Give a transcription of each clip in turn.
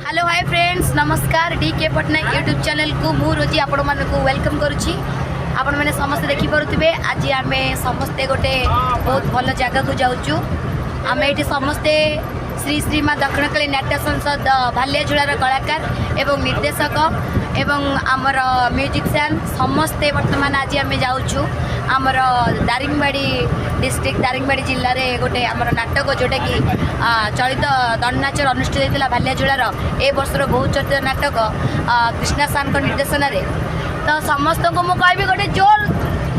Hello, high friends, ନମସ୍କାର। D K Patnaik YouTube ଚ୍ୟାନେଲକୁ ମୁଁ ରୋଜି ଆପଣମାନଙ୍କୁ welcome କରୁଛି। ଆପଣମାନେ ସମସ୍ତେ ଦେଖିପାରୁଥିବେ, ଆଜି ଆମେ ସମସ୍ତେ ଗୋଟେ ବହୁତ ଭଲ ଜାଗାକୁ ଯାଉଛୁ। ଆମେ ଏଇଠି ସମସ୍ତେ ଶ୍ରୀ ଶ୍ରୀ ମା ଦକ୍ଷିଣକାଳୀ ନାଟ୍ୟ ସଂସଦ ଭାଲିଆଝୋଳାର କଳାକାର ଏବଂ ନିର୍ଦ୍ଦେଶକ ଏବଂ ଆମର ମ୍ୟୁଜିସିଆନ୍ ସମସ୍ତେ। ବର୍ତ୍ତମାନ ଆଜି ଆମେ ଯାଉଛୁ ଆମର ଦାରିଙ୍ଗବାଡ଼ି ଡିଷ୍ଟ୍ରିକ୍ଟ, ଦାରିଙ୍ଗବାଡ଼ି ଜିଲ୍ଲାରେ ଗୋଟେ ଆମର ନାଟକ, ଯେଉଁଟାକି ଚଳିତ ଦଣ୍ଡନାଚର ଅନୁଷ୍ଠିତ ହୋଇଥିଲା, ଭାଲିଆଝୋଳାର ଏ ବର୍ଷର ବହୁ ଚର୍ଚ୍ଚିତ ନାଟକ କୃଷ୍ଣା ସାର୍ଙ୍କ ନିର୍ଦ୍ଦେଶନାରେ। ତ ସମସ୍ତଙ୍କୁ ମୁଁ କହିବି, ଗୋଟେ ଜୋର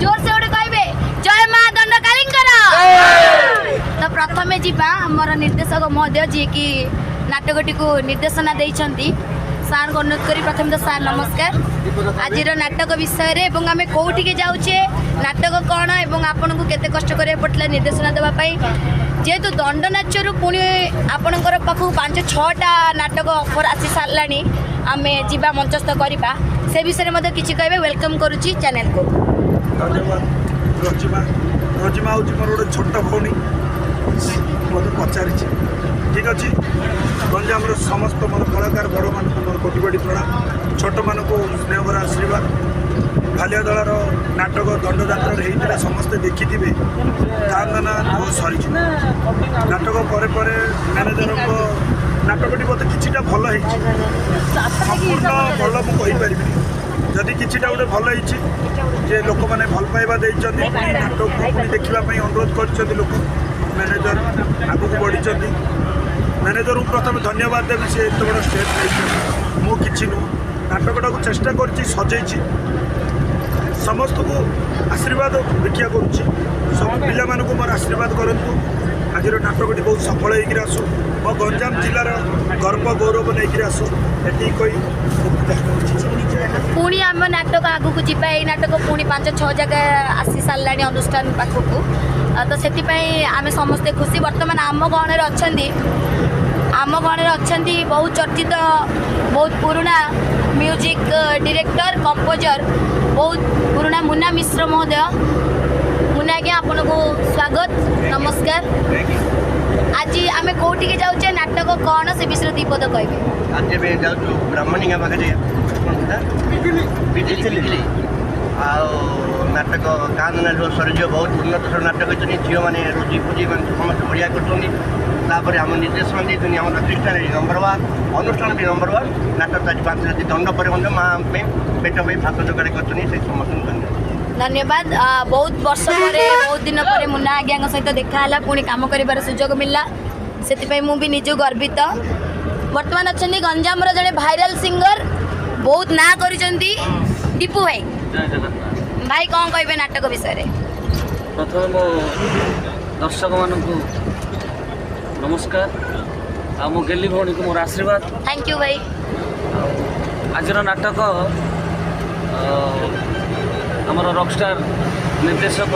ଜୋର ସେ ଗୋଟେ କହିବେ, ଜୟ ମା ଦଣ୍ଡକାଳୀଙ୍କର। ତ ପ୍ରଥମେ ଯିବା ଆମର ନିର୍ଦ୍ଦେଶକ ମହୋଦୟ, ଯିଏକି ନାଟକଟିକୁ ନିର୍ଦ୍ଦେଶନା ଦେଇଛନ୍ତି, ସାର୍ଙ୍କୁ ଅନୁରୋଧ କରି ପ୍ରଥମେ ତ ସାର୍ ନମସ୍କାର। ଆଜିର ନାଟକ ବିଷୟରେ ଏବଂ ଆମେ କେଉଁଠିକି ଯାଉଛେ, ନାଟକ କ'ଣ ଏବଂ ଆପଣଙ୍କୁ କେତେ କଷ୍ଟ କରିବାକୁ ପଡ଼ିଥିଲା ନିର୍ଦ୍ଦେଶନା ଦେବା ପାଇଁ, ଯେହେତୁ ଦଣ୍ଡ ନାଚରୁ ପୁଣି ଆପଣଙ୍କର ପାଖକୁ ପାଞ୍ଚ ଛଅଟା ନାଟକ ଅଫର୍ ଆସି ସାରିଲାଣି, ଆମେ ଯିବା ମଞ୍ଚସ୍ଥ କରିବା, ସେ ବିଷୟରେ ମଧ୍ୟ କିଛି କହିବେ। Welcome କରୁଛି ଚ୍ୟାନେଲକୁ। ଧନ୍ୟବାଦ ରଜିମା। ରଜିମା ହେଉଛି ମୋର ଗୋଟେ ଛୋଟ ଭଉଣୀ, ମୋତେ ପଚାରିଛି। ଠିକ୍ ଅଛି। ଗଞ୍ଜାମର ସମସ୍ତ ମୋର କଳାକାର ବଡ଼ମାନଙ୍କୁ ମୋର କୋଟି କୋଟି ପ୍ରଣାମ, ଛୋଟମାନଙ୍କୁ ସ୍ନେହଭରା ଆଶୀର୍ବାଦ। ଭାଲିଆ ଦଳର ନାଟକ ଦଣ୍ଡଯାତ୍ରାରେ ହେଇଥିଲା, ସମସ୍ତେ ଦେଖିଥିବେ, କାନ୍ଦନା ଲୁହ ସରିଯିବ। ନାଟକ ପରେ ପରେ ମ୍ୟାନେଜରଙ୍କ ନାଟକଟି ମୋତେ କିଛିଟା ଭଲ ହେଇଛି, ସମ୍ପୂର୍ଣ୍ଣ ଭଲ ମୁଁ କହିପାରିବିନି। ଯଦି କିଛିଟା ଗୋଟେ ଭଲ ହେଇଛି ଯେ ଲୋକମାନେ ଭଲ ପାଇବା ଦେଇଛନ୍ତି, ପୁଣି ନାଟକକୁ ପୁଣି ଦେଖିବା ପାଇଁ ଅନୁରୋଧ କରିଛନ୍ତି ଲୋକ। ମ୍ୟାନେଜର ଆଗକୁ ବଢ଼ିଛନ୍ତି। ମ୍ୟାନେଜରଙ୍କୁ ପ୍ରଥମେ ଧନ୍ୟବାଦ ଦେବି, ସେ ଏତେ ବଡ଼ ଷ୍ଟେପ୍ ନେଇଛନ୍ତି। ମୁଁ କିଛି ନୁହଁ, ନାଟକଟାକୁ ଚେଷ୍ଟା କରିଛି, ସଜେଇଛି। ସମସ୍ତଙ୍କୁ ଆଶୀର୍ବାଦ ଭିକ୍ଷା କରୁଛି। ସବୁ ପିଲାମାନଙ୍କୁ ମୋର ଆଶୀର୍ବାଦ କରନ୍ତୁ, ଆଜିର ନାଟକଟି ବହୁତ ସଫଳ ହେଇକିରି ଆସୁ, ମୋ ଗଞ୍ଜାମ ଜିଲ୍ଲାର ଗର୍ବ ଗୌରବ ନେଇକିରି ଆସୁ। ଏତିକି କହି ମୁଁ ବିଦାୟ ନେଉଛି। ପୁଣି ଆମ ନାଟକ ଆଗକୁ ଯିବା। ଏଇ ନାଟକ ପୁଣି ପାଞ୍ଚ ଛଅ ଜାଗା ଆସି ସାରିଲାଣି ଅନୁଷ୍ଠାନ ପାଖକୁ। ତ ସେଥିପାଇଁ ଆମେ ସମସ୍ତେ ଖୁସି। ବର୍ତ୍ତମାନ ଆମ ଗହଣରେ ଅଛନ୍ତି ବହୁତ ଚର୍ଚ୍ଚିତ, ବହୁତ ପୁରୁଣା ମ୍ୟୁଜିକ୍ ଡିରେକ୍ଟର, କମ୍ପୋଜର, ବହୁତ ପୁରୁଣା ମୁନା ମିଶ୍ର ମହୋଦୟ। ମୁନା ଆଜ୍ଞା, ଆପଣଙ୍କୁ ସ୍ୱାଗତ, ନମସ୍କାର। ଆଜି ଆମେ କୋଉଠିକି ଯାଉଛେ, ନାଟକ କ'ଣ, ସେ ବିଷୟରେ ଦୁଇ ପଦ କହିବେ। ଆଜି ଆମେ ଯାଉଛୁ ବ୍ରାହ୍ମଣୀଗାଁ ପାଖରେ, କ'ଣ ସେଟା? ବିଜୁଳି, ବିଜୁଳି। ଆଉ ନାଟକ କାନ୍ଦନା ଲୁହ ସରିଯିବ। ବହୁତ ଉନ୍ନତ ନାଟକ ହେଇଛନ୍ତି। ଝିଅମାନେ ରୋଜି ଫୋଜି ମାନେ ସମସ୍ତେ ବଢ଼ିଆ କରୁଛନ୍ତି। ତାପରେ ଆମ ନିର୍ଦ୍ଦେଶନା ଦେଇଛନ୍ତି ଆମର କୃଷ୍ଣା ନମ୍ବର ୱାନ୍, ଅନୁଷ୍ଠାନ ବି ନମ୍ବର ୱାନ୍। ନାଟକ 4-5 ରାତି ଦଣ୍ଡ ପରେ ମଧ୍ୟ ମା ପାଇଁ ପେଟ ପାଇଁ ଭାତ ଯୋଗାଡ଼ କରିଛନ୍ତି। ସେ ସମସ୍ତଙ୍କୁ ଧନ୍ୟବାଦ। ଧନ୍ୟବାଦ। ବହୁତ ବର୍ଷ ପରେ, ବହୁତ ଦିନ ପରେ ମୁନା ଆଜ୍ଞାଙ୍କ ସହିତ ଦେଖା ହେଲା, ପୁଣି କାମ କରିବାର ସୁଯୋଗ ମିଳିଲା, ସେଥିପାଇଁ ମୁଁ ବି ନିଜକୁ ଗର୍ବିତ। ବର୍ତ୍ତମାନ ଅଛନ୍ତି ଗଞ୍ଜାମର ଜଣେ ଭାଇରାଲ ସିଙ୍ଗର, ବହୁତ ନାଁ କରିଛନ୍ତି, ଦୀପୁ ଭାଇ। ଜୟ ଜଗନ୍ନାଥ। ଭାଇ, କ'ଣ କହିବେ ନାଟକ ବିଷୟରେ? ପ୍ରଥମେ ମୋ ଦର୍ଶକମାନଙ୍କୁ ନମସ୍କାର ଆଉ ମୋ ଗେଲି ଭଉଣୀକୁ ମୋର ଆଶୀର୍ବାଦ। Thank you ଭାଇ। ଆଉ ଆଜିର ନାଟକ ଆମର ରକଷ୍ଟାର ନିର୍ଦ୍ଦେଶକ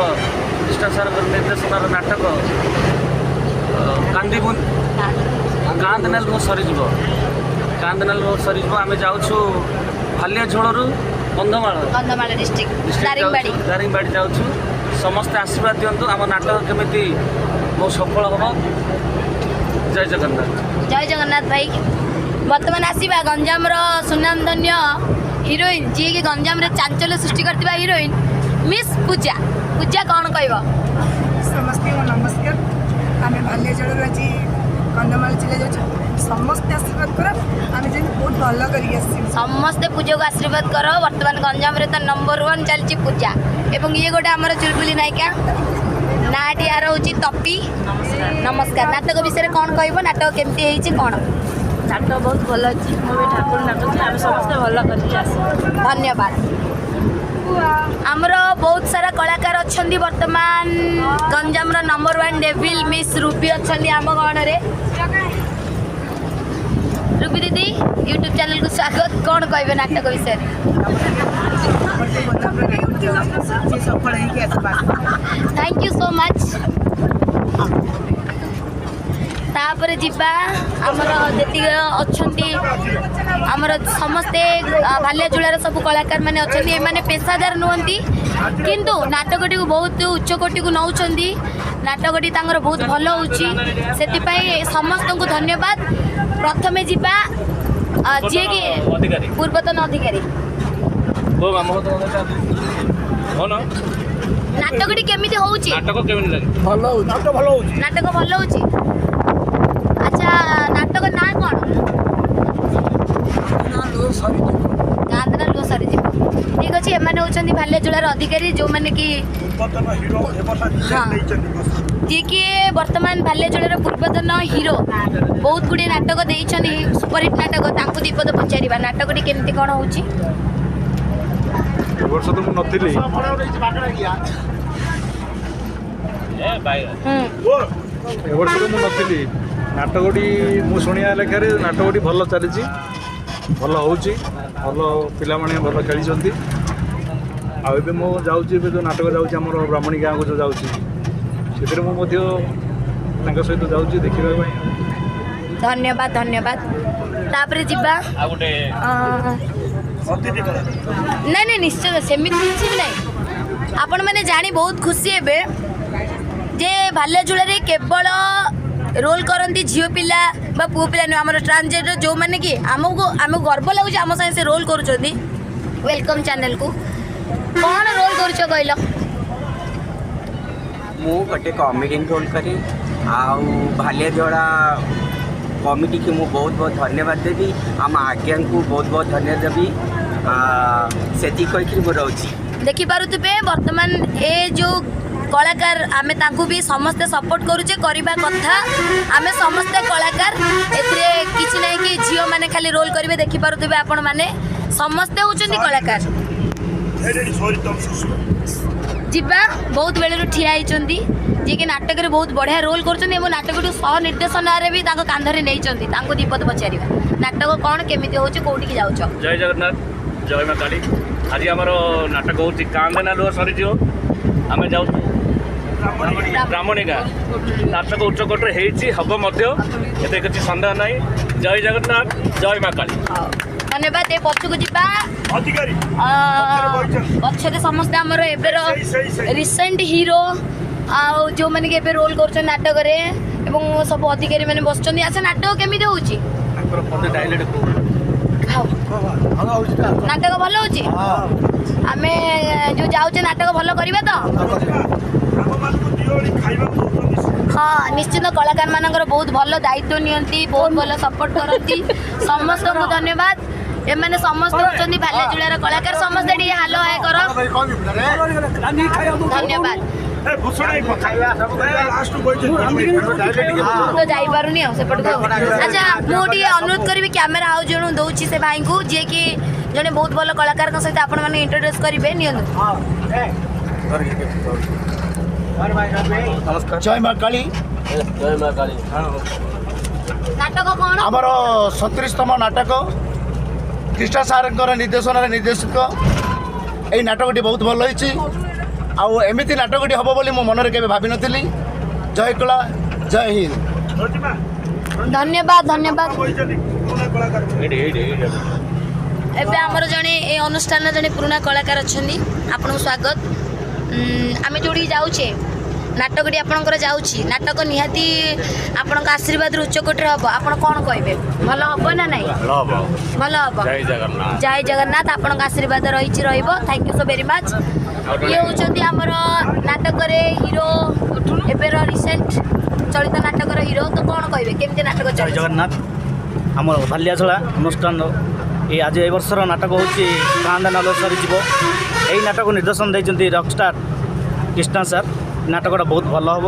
କୃଷ୍ଣା ସାର୍ଙ୍କର ନିର୍ଦ୍ଦେଶନାର ନାଟକ କାନ୍ଦିବୁ କାନ୍ଦନା ଲୁହ ସରିଯିବ, କାନ୍ଦନା ଲୁହ ସରିଯିବ। ଆମେ ଯାଉଛୁ ଭାଲିଆ ଝୋଳରୁ କନ୍ଧମାଳ। କନ୍ଧମାଳ ଡିଷ୍ଟ୍ରିକ୍ଟ। ଡିଷ୍ଟ୍ରିକ୍ଟ। ଦାରିଙ୍ଗବାଡ଼ି। ଯାଉଛୁ, ଦାରିଙ୍ଗବାଡ଼ି ଯାଉଛୁ। ସମସ୍ତେ ଆଶୀର୍ବାଦ ଦିଅନ୍ତୁ, ଆମ ନାଟକ କେମିତି ବହୁତ ସଫଳ ହେବ। ଜୟ ଜଗନ୍ନାଥ। ଜୟ ଜଗନ୍ନାଥ ଭାଇ। ବର୍ତ୍ତମାନ ଆସିବା ଗଞ୍ଜାମର ସୁନାମଧନ୍ୟ ହିରୋଇନ୍, ଯିଏକି ଗଞ୍ଜାମରେ ଚାଞ୍ଚଲ୍ୟ ସୃଷ୍ଟି କରିଥିବା ହିରୋଇନ୍ ମିସ୍ ପୂଜା। ପୂଜା, କ'ଣ କହିବ? ସମସ୍ତଙ୍କୁ ନମସ୍କାର। ଆମେ ଭାଲିଆଜଳରୁ ଆଜି କନ୍ଧମାଳ ଜିଲ୍ଲା ଯାଉଛୁ। ସମସ୍ତେ ଆଶୀର୍ବାଦ କର, ଆମେ ଯେମିତି ବହୁତ ଭଲ କରିକି ଆସିବୁ। ସମସ୍ତେ ପୂଜାକୁ ଆଶୀର୍ବାଦ କର। ବର୍ତ୍ତମାନ ଗଞ୍ଜାମରେ ତ ନମ୍ବର ୱାନ୍ ଚାଲିଛି ପୂଜା। ଏବଂ ଇଏ ଗୋଟେ ଆମର ଚୁଲବୁଲି ନାୟିକା, ନାଁଟି ୟାର ହେଉଛି ତପି। ନମସ୍କାର। ନାଟକ ବିଷୟରେ କ'ଣ କହିବ? ନାଟକ କେମିତି ହେଇଛି କ'ଣ? ନାଟକ ବହୁତ ଭଲ ଅଛି। ମୁଁ ବି ଠାକୁର ନାଟୁଛି। ଆମେ ସମସ୍ତେ ଭଲ କରିକି ଆସିବୁ। ଧନ୍ୟବାଦ। ଆମର ବହୁତ ସାରା କଳାକାର ଅଛନ୍ତି। ବର୍ତ୍ତମାନ ଗଞ୍ଜାମର number one devil miss Ruby ଅଛନ୍ତି ଆମ ଗହଣରେ। ରୁବି ଦିଦି, ୟୁଟ୍ୟୁବ୍ ଚ୍ୟାନେଲକୁ ସ୍ୱାଗତ। କ'ଣ କହିବେ ନାଟକ ବିଷୟରେ? ସଫଳ ହେଇକି ଆସିବା। Thank you so much. ତାପରେ ଯିବା ଆମର ଯେତିକି ଅଛନ୍ତି ଆମର ସମସ୍ତେ ଭାଲିଆଝୋଳାର ସବୁ କଳାକାରମାନେ ଅଛନ୍ତି। ଏମାନେ ପେଶାଦାର ନୁହନ୍ତି, କିନ୍ତୁ ନାଟକଟିକୁ ବହୁତ ଉଚ୍ଚ କୋଟିକୁ ନେଉଛନ୍ତି। ନାଟକଟି ତାଙ୍କର ବହୁତ ଭଲ ହେଉଛି, ସେଥିପାଇଁ ସମସ୍ତଙ୍କୁ ଧନ୍ୟବାଦ। ପ୍ରଥମେ ଯିବା ଯିଏକି ଅଧିକାରୀ। ପୂର୍ବତନ ଅଧିକାରୀ। କଣ? ନାଟକଟି କେମିତି ହଉଛି? ନାଟକ କେମିତି ଲାଗେ? ନାଟକ ଭଲ ହେଉଛି। ନାଟକ ଭଲ ହଉଛି। ଆଚ୍ଛା, ନାଟକ ନାଁ କ'ଣ? କାନ୍ଦନା ଲୁହ ସରିଯିବ। ଠିକ ଅଛି, ଏମାନେ ହେଉଛନ୍ତି ଭାଲିଆଝୋଳାର ଅଧିକାରୀ, ଯେଉଁମାନେ କି ପୂର୍ବତନ ହିରୋ ଏ ବର୍ଷ ନେଇଛନ୍ତି ବସ। ଯିଏକି ବର୍ତ୍ତମାନ ଭାଲିଆଝୋଳାର ପୂର୍ବତନ ହିରୋ, ବହୁତ ଗୁଡ଼ିଏ ନାଟକ ଦେଇଛନ୍ତି, ସୁପରହିଟ୍ ନାଟକ। ତାଙ୍କୁ ଦ୍ୱିପଦ ପଚାରିବା ନାଟକଟି କେମିତି କ'ଣ ହେଉଛି। ଏ ବର୍ଷ ତ ମୁଁ ନଥିଲି। ଏ ଭାଇ। ଏ ବର୍ଷ ତ ମୁଁ ନଥିଲି। ନାଟକଟି ମୁଁ ଶୁଣିବା ଲେଖାରେ ନାଟକଟି ଭଲ ଚାଲିଛି, ଭଲ ହେଉଛି, ଭଲ ପିଲାମାନେ ଭଲ ଖେଳିଛନ୍ତି। ଆଉ ଏବେ ମୁଁ ଯାଉଛି, ଏବେ ଯେଉଁ ନାଟକ ଯାଉଛି ଆମର ବ୍ରାହ୍ମଣୀ ଗାଁକୁ ଯେଉଁ ଯାଉଛି, ସେଥିରେ ମୁଁ ମଧ୍ୟ ତାଙ୍କ ସହିତ ଯାଉଛି ଦେଖିବା ପାଇଁ। ଧନ୍ୟବାଦ, ଧନ୍ୟବାଦ। ତାପରେ ଯିବା ଆଉ ଗୋଟେ ଅତିଥି କଳାକାର। ନାଇଁ ନାଇଁ, ନିଶ୍ଚୟ ସେମିତି କିଛି ବି ନାହିଁ। ଆପଣମାନେ ଜାଣି ବହୁତ ଖୁସି ହେବେ ଯେ ଭାଲିଆଝୋଳାରେ କେବଳ ରୋଲ୍ କରନ୍ତି ଝିଅ ପିଲା ବା ପୁଅ ପିଲା ନୁହେଁ, ଆମର ଟ୍ରାନ୍ସଜେଣ୍ଡର ଯେଉଁମାନେ କି ଆମକୁ ଗର୍ବ ଲାଗୁଛି ଆମ ସାଙ୍ଗେ ସେ ରୋଲ୍ କରୁଛନ୍ତି। Welcome ଚ୍ୟାନେଲକୁ। କ'ଣ ରୋଲ୍ କରୁଛ କହିଲ? ମୁଁ ଗୋଟେ କମେଡ଼ିଆନ୍ ରୋଲ୍ କରେ। ଆଉ ଭାଲିଆଝୋଳା କମିଟିକି ମୁଁ ବହୁତ ବହୁତ ଧନ୍ୟବାଦ ଦେବି, ଆମ ଆଜ୍ଞାଙ୍କୁ ବହୁତ ବହୁତ ଧନ୍ୟବାଦ ଦେବି। ସେତିକି କହିକିରି ମୁଁ ରହୁଛି। ଦେଖିପାରୁଥିବେ ବର୍ତ୍ତମାନ ଏ ଯେଉଁ କଳାକାର, ଆମେ ତାଙ୍କୁ ବି ସମସ୍ତେ ସପୋର୍ଟ କରୁଛେ, କରିବା କଥା। ଆମେ ସମସ୍ତେ କଳାକାର, ଏଥିରେ କିଛି ନାହିଁ କି ଝିଅମାନେ ଖାଲି ରୋଲ୍ କରିବେ। ଦେଖିପାରୁଥିବେ ଆପଣମାନେ, ସମସ୍ତେ ହେଉଛନ୍ତି କଳାକାର। ଏଇଠି ସରି, ତମ ଶ୍ୱଶୁର। ଯିବା, ବହୁତ ବେଳରୁ ଠିଆ ହେଇଛନ୍ତି, ଯିଏକି ନାଟକରେ ବହୁତ ବଢ଼ିଆ ରୋଲ୍ କରୁଛନ୍ତି ଏବଂ ନାଟକଠୁ ସହ ନିର୍ଦ୍ଦେଶନାରେ ବି ତାଙ୍କ କାନ୍ଧରେ ନେଇଛନ୍ତି। ତାଙ୍କୁ ଦ୍ୱିପଦ ପଚାରିବା ନାଟକ କ'ଣ କେମିତି ହେଉଛି, କୋଉଠିକି ଯାଉଛ? ଜୟ ଜଗନ୍ନାଥ, ଜୟ ମା କାଳୀ। ଆଜି ଆମର ନାଟକ ହେଉଛି କାନ୍ଦନା ଲୁହ ସରିଯିବ। ଆମେ ଯାଉଛୁ ବ୍ରାହ୍ମଣୀ ଗାଁ। ନାଟକ ଉଚ୍ଚକୋଟରେ ହେଇଛି, ହବ ମଧ୍ୟ, ଏତେ କିଛି ସନ୍ଦେହ ନାହିଁ। ଜୟ ଜଗନ୍ନାଥ, ଜୟ ମା କାଳୀ। ହଉ, ଧନ୍ୟବାଦ। ଏ ପଛକୁ ଯିବା। ଅଧିକାରୀ ପଛରେ ବଇଛନ୍ତି। ପଛରେ ସମସ୍ତେ ଆମର ଏବେର ସେଇ, ସେଇ, ସେଇ। ରିସେଣ୍ଟ ହିରୋ ଆଉ ଯେଉଁମାନେ କି ଏବେ ରୋଲ୍ କରୁଛନ୍ତି ନାଟକରେ ଏବଂ ସବୁ ଅଧିକାରୀ ମାନେ ବସୁଛନ୍ତି। ଆଚ୍ଛା, ନାଟକ କେମିତି ହେଉଛି? ତାଙ୍କର ପଦେ ଡାଇଲେଟ୍। ହଉ, ନାଟକ ଭଲ ହେଉଛି। ଆମେ ଯୋଉ ଯାଉଛେ ନାଟକ ଭଲ କରିବା ତ? ଆମମାନଙ୍କୁ ଦିଓଳି ଖାଇବାକୁ ଦଉଛନ୍ତି। ହଁ, ନିଶ୍ଚିତ କଳାକାର ମାନଙ୍କର ବହୁତ ଭଲ ଦାୟିତ୍ୱ ନିଅନ୍ତି, ବହୁତ ଭଲ ସପୋର୍ଟ କରନ୍ତି। ସମସ୍ତଙ୍କୁ ଧନ୍ୟବାଦ। ଏମାନେ ସମସ୍ତେ ହେଉଛନ୍ତି ଭାଲିଆଝୋଳାର କଳାକାର। ସମସ୍ତେ ଟିକେ ହାଲୋ ହାଏ କର। ଧନ୍ୟବାଦ। ଏ ଭୂଷଣ ଭାଇ ଲାଷ୍ଟ ବଇଛନ୍ତି। ମୁଁ ତ ଯାଇପାରୁନି ଆଉ ସେପଟକୁ ଆଉ। ଆଚ୍ଛା, ମୁଁ ଟିକେ ଅନୁରୋଧ କରିବି, କ୍ୟାମେରା ଆଉ ଜଣୁ ଦଉଛି ସେ ଭାଇଙ୍କୁ, ଯିଏକି ଜଣେ ବହୁତ ଭଲ କଳାକାରଙ୍କ ସହିତ ଆପଣମାନେ ଇଣ୍ଟ୍ରୋଡ୍ୟୁସ୍ କରିବେ। ନିଅନ୍ତୁ। ଜୟ ମା କାଳୀ। ଜୟ ମା କାଳୀ। ନାଟକ କ'ଣ? ଆମର 37ତମ ନାଟକ, କୃଷ୍ଣା ସାର୍ଙ୍କର ନିର୍ଦ୍ଦେଶନାରେ ନିର୍ଦ୍ଦେଶିତ ଏଇ ନାଟକଟି ବହୁତ ଭଲ ହେଇଛି। ଆଉ ଏମିତି ନାଟକଟି ହେବ ବୋଲି ମୁଁ ମନରେ କେବେ ଭାବିନଥିଲି। ଜୟ କଳା, ଜୟ ହିନ୍ଦ। ରୋଜିମା। ଧନ୍ୟବାଦ, ଧନ୍ୟବାଦ। ବଇଛନ୍ତି ପୁରୁଣା କଳାକାର। ଏଇଠି, ଏଇଠି, ଏଇଠି। ଏବେ ଆମର ଜଣେ ଏ ଅନୁଷ୍ଠାନର ଜଣେ ପୁରୁଣା କଳାକାର ଅଛନ୍ତି, ଆପଣଙ୍କୁ ସ୍ୱାଗତ। ଆମେ ଯେଉଁଠିକି ଯାଉଛେ, ନାଟକଟି ଆପଣଙ୍କର ଯାଉଛି, ନାଟକ ନିହାତି ଆପଣଙ୍କ ଆଶୀର୍ବାଦରୁ ଉଚ୍ଚକୋଟୀର ହେବ। ଆପଣ କ'ଣ କହିବେ, ଭଲ ହେବ ନା ନାହିଁ? ଭଲ ହବ। ଭଲ ହେବ। ଜୟ ଜଗନ୍ନାଥ। ଜୟ ଜଗନ୍ନାଥ। ଆପଣଙ୍କ ଆଶୀର୍ବାଦ ରହିଛି, ରହିବ। Thank you so very much. ଇଏ ହେଉଛନ୍ତି ଆମର ନାଟକରେ ହିରୋ, ଏବେର ରିସେଣ୍ଟ ଚଳିତ ନାଟକର ହିରୋ। ତ କ'ଣ କହିବେ, କେମିତି ନାଟକ ଜୟ ଚାଲିଛି? ଜଗନ୍ନାଥ। ଆମର ଭାଲିଆଝୋଳା ଅନୁଷ୍ଠାନର ଏଇ ଆଜି ଏ ବର୍ଷର ନାଟକ ହେଉଛି କାନ୍ଦନା ଲୁହ ସରିଯିବ। ଏହି ନାଟକ ନିର୍ଦ୍ଦେଶନ ଦେଇଛନ୍ତି ରକଷ୍ଟାର କୃଷ୍ଣା ସାର୍। ନାଟକଟା ବହୁତ ଭଲ ହେବ,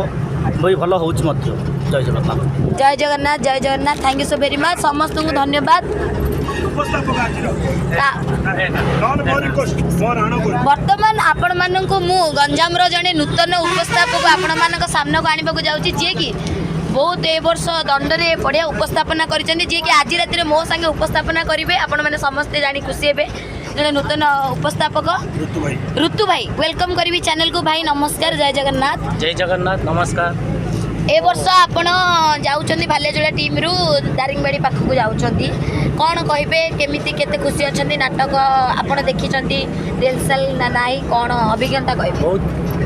ବହି ଭଲ ହେଉଛି ମଧ୍ୟ। ଜୟ ଜଗନ୍ନାଥ। ଜୟ ଜଗନ୍ନାଥ, ଜୟ Jagannath. Thank you so very much. ସମସ୍ତଙ୍କୁ ଧନ୍ୟବାଦ। ଉପସ୍ଥାପକ ଆଜିର ନନ୍ ମୋ ରିକ୍ୱେଷ୍ଟ, ମୋ ରାଣ କରୁଛି। ବର୍ତ୍ତମାନ ଆପଣମାନଙ୍କୁ ମୁଁ ଗଞ୍ଜାମର ଜଣେ ନୂତନ ଉପସ୍ଥାପକ ଆପଣମାନଙ୍କ ସାମ୍ନାକୁ ଆଣିବାକୁ ଯାଉଛି, ଯିଏକି ବହୁତ ଏ ବର୍ଷ ଦଣ୍ଡରେ ବଢ଼ିଆ ଉପସ୍ଥାପନା କରିଛନ୍ତି, ଯିଏକି ଆଜି ରାତିରେ ମୋ ସାଙ୍ଗେ ଉପସ୍ଥାପନା କରିବେ। ଆପଣମାନେ ସମସ୍ତେ ଜାଣି ଖୁସି ହେବେ, ଜଣେ ନୂତନ ଉପସ୍ଥାପକ। ଋତୁ ଭାଇ। ଋତୁ ଭାଇ, welcome କରିବି ଚ୍ୟାନେଲକୁ। ଭାଇ ନମସ୍କାର, ଜୟ ଜଗନ୍ନାଥ। ଜୟ ଜଗନ୍ନାଥ, ନମସ୍କାର। ଏ ବର୍ଷ ଆପଣ ଯାଉଛନ୍ତି ଭାଲିଆଝୋଳା ଟିମ୍ରୁ ଦାରିଙ୍ଗବାଡ଼ି ପାଖକୁ ଯାଉଛନ୍ତି, କ'ଣ କହିବେ, କେମିତି କେତେ ଖୁସି ଅଛନ୍ତି? ନାଟକ ଆପଣ ଦେଖିଛନ୍ତି ରିହର୍ସାଲ ନା ନାହିଁ, କ'ଣ ଅଭିଜ୍ଞତା କହିବେ? ବହୁତ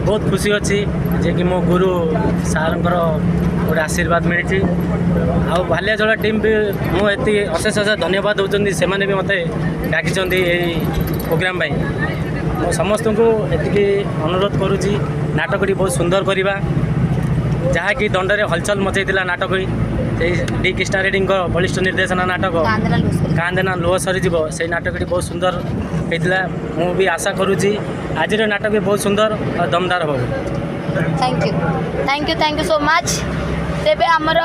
ବହୁତ ଖୁସି ଅଛି ଯେ କି ମୋ ଗୁରୁ ସାର୍ଙ୍କର ଗୋଟେ ଆଶୀର୍ବାଦ ମିଳିଛି। ଆଉ ଭାଲିଆଝୋଳା ଟିମ୍ ବି ମୁଁ ଏତିକି ଅଶେଷ ଅଶେଷ ଧନ୍ୟବାଦ ଦେଉଛନ୍ତି। ସେମାନେ ବି ମୋତେ ଡାକିଛନ୍ତି ଏଇ ପ୍ରୋଗ୍ରାମ୍ ପାଇଁ। ମୁଁ ସମସ୍ତଙ୍କୁ ଏତିକି ଅନୁରୋଧ କରୁଛି, ନାଟକଟି ବହୁତ ସୁନ୍ଦର କରିବା। ଯାହାକି ଦଣ୍ଡରେ ହଲଚଲ ମଚେଇଥିଲା ନାଟକ, ସେଇ ଡି କୃଷ୍ଣା ରେଡ୍ଡୀଙ୍କ ବଳିଷ୍ଠ ନିର୍ଦ୍ଦେଶନା ନାଟକ କାନ୍ଦେନା ଲୁହ ସରିଯିବ, ସେଇ ନାଟକଟି ବହୁତ ସୁନ୍ଦର ହେଇଥିଲା। ମୁଁ ବି ଆଶା କରୁଛି ଆଜିର ନାଟକ ବି ବହୁତ ସୁନ୍ଦର ଆଉ ଦମଦାର ହେବ। Thank you, thank you, thank you so much. ତେବେ ଆମର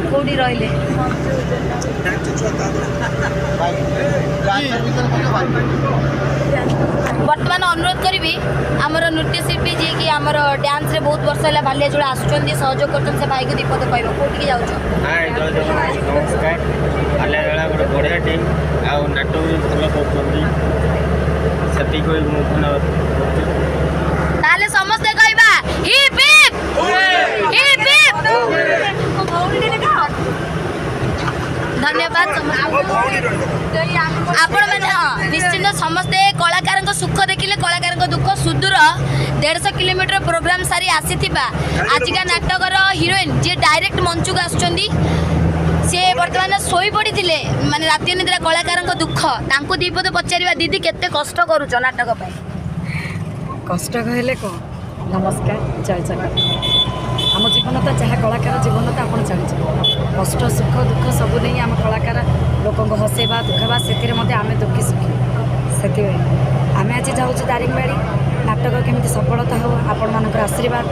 କେଉଁଠି ରହିଲେ? ଡ୍ୟାନ୍ସ ଛୁଆ ତା। ବର୍ତ୍ତମାନ ଅନୁରୋଧ କରିବି ଆମର ନୃତ୍ୟଶିଳ୍ପୀ, ଯିଏକି ଆମର ଡ୍ୟାନ୍ସରେ ବହୁତ ବର୍ଷ ହେଲା ବାଲିଆଜୋଳା ଆସୁଛନ୍ତି, ସହଯୋଗ କରୁଛନ୍ତି, ସେ ଭାଇକୁ ଦିପଦ କହିବ। କୋଉଠିକି ଯାଉଛ? ହାଏ, ଜୟ ଜଗନ୍ନାଥ, ନମସ୍କାର। ଭାଲିଆଝୋଳା ଗୋଟେ ବଢ଼ିଆ ଟିମ୍ ଆଉ ନାଟକ ବି ଭଲ କରୁଛନ୍ତି। ସେତିକି କହି ମୁଁ ଧନ୍ୟବାଦ କରୁଛି। ତାହେଲେ ସମସ୍ତେ କହିବା, ହିପ୍ ହିପ୍ ହିପ୍ ହିପ୍। ଧନ୍ୟବାଦ ସମସ୍ତଙ୍କୁ। ଆପଣମାନେ, ହଁ, ନିଶ୍ଚିନ୍ତ ସମସ୍ତେ କଳାକାରଙ୍କ ସୁଖ ଦେଖିଲେ କଳାକାରଙ୍କ ଦୁଃଖ। ସୁଦୂର 150 କିଲୋମିଟର ପ୍ରୋଗ୍ରାମ ସାରି ଆସିଥିବା ଆଜିକା ନାଟକର ହିରୋଇନ୍, ଯିଏ ଡାଇରେକ୍ଟ ମଞ୍ଚକୁ ଆସୁଛନ୍ତି, ସିଏ ବର୍ତ୍ତମାନ ଶୋଇପଡ଼ିଥିଲେ, ମାନେ ରାତି ଅନିଦ୍ରା, କଳାକାରଙ୍କ ଦୁଃଖ। ତାଙ୍କୁ ଦିପଦ ପଚାରିବା। ଦିଦି, କେତେ କଷ୍ଟ କରୁଛ ନାଟକ ପାଇଁ? କଷ୍ଟ କହିଲେ କ'ଣ? ନମସ୍କାର, ଜୟ ଜଗନ୍ନାଥ। ଆମ ଜୀବନ ତ ଯାହା, କଳାକାର ଜୀବନ ତ ଆପଣ ଜାଣିଛନ୍ତି। କଷ୍ଟ, ସୁଖ, ଦୁଃଖ ସବୁ ନେଇ ଆମ କଳାକାର। ଲୋକଙ୍କୁ ହସେଇବା, ଦୁଃଖେଇବା, ସେଥିରେ ମଧ୍ୟ ଆମେ ଦୁଃଖୀ ସୁଖୀ। ସେଥିପାଇଁ ଆମେ ଆଜି ଯାଉଛୁ ଦାରିଙ୍ଗବାଡ଼ି। ନାଟକ କେମିତି ସଫଳତା ହେଉ, ଆପଣମାନଙ୍କର ଆଶୀର୍ବାଦ,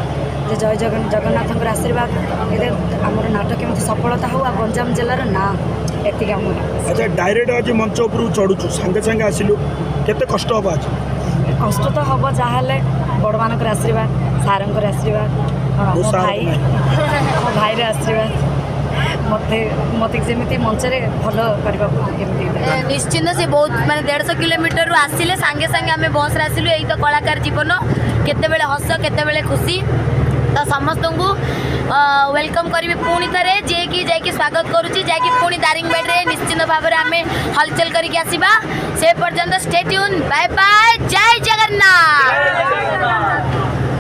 ଯେ ଜୟ ଜଗନ୍ନାଥଙ୍କର ଆଶୀର୍ବାଦ ଏତେ, ଆମର ନାଟକ କେମିତି ସଫଳତା ହେଉ ଆଉ ଗଞ୍ଜାମ ଜିଲ୍ଲାର ନାଁ, ଏତିକି ଆମର। ଆଚ୍ଛା, ଡାଇରେକ୍ଟ ଆଜି ମଞ୍ଚ ଉପରକୁ ଚଢ଼ୁଛୁ, ସାଙ୍ଗେ ସାଙ୍ଗେ ଆସିଲୁ, କେତେ କଷ୍ଟ ହେବ ଆଜି? କଷ୍ଟ ତ ହେବ ଯାହାହେଲେ। ବଡ଼ମାନଙ୍କର ଆଶୀର୍ବାଦ, ସାରଙ୍କର ଆଶୀର୍ବାଦ, ହଁ, ମୋ ସାର୍ ଭାଇ, ମୋ ଭାଇର ଆଶୀର୍ବାଦ ମୋତେ ଯେମିତି ମଞ୍ଚରେ ଭଲ କରିବାକୁ କେମିତି। ନିଶ୍ଚିନ୍ତ ସେ ବହୁତ, ମାନେ 150 କିଲୋମିଟରରୁ ଆସିଲେ, ସାଙ୍ଗେ ସାଙ୍ଗେ ଆମେ ବସ୍ରେ ଆସିଲୁ। ଏଇ ତ କଳାକାର ଜୀବନ, କେତେବେଳେ ହସ, କେତେବେଳେ ଖୁସି। ତ ସମସ୍ତଙ୍କୁ welcome କରିବି ପୁଣି ଥରେ, ଯିଏକି ଯାଇକି ସ୍ୱାଗତ କରୁଛି। ଯାଇକି ପୁଣି ଦାରିଙ୍ଗବାଡ଼ିରେ ନିଶ୍ଚିନ୍ତ ଭାବରେ ଆମେ ହଲଚଲ କରିକି ଆସିବା। ସେ ପର୍ଯ୍ୟନ୍ତ ଷ୍ଟେ ଟ୍ୟୁନ୍, ବାଏ ବାଏ, ଜୟ ଜଗନ୍ନାଥ।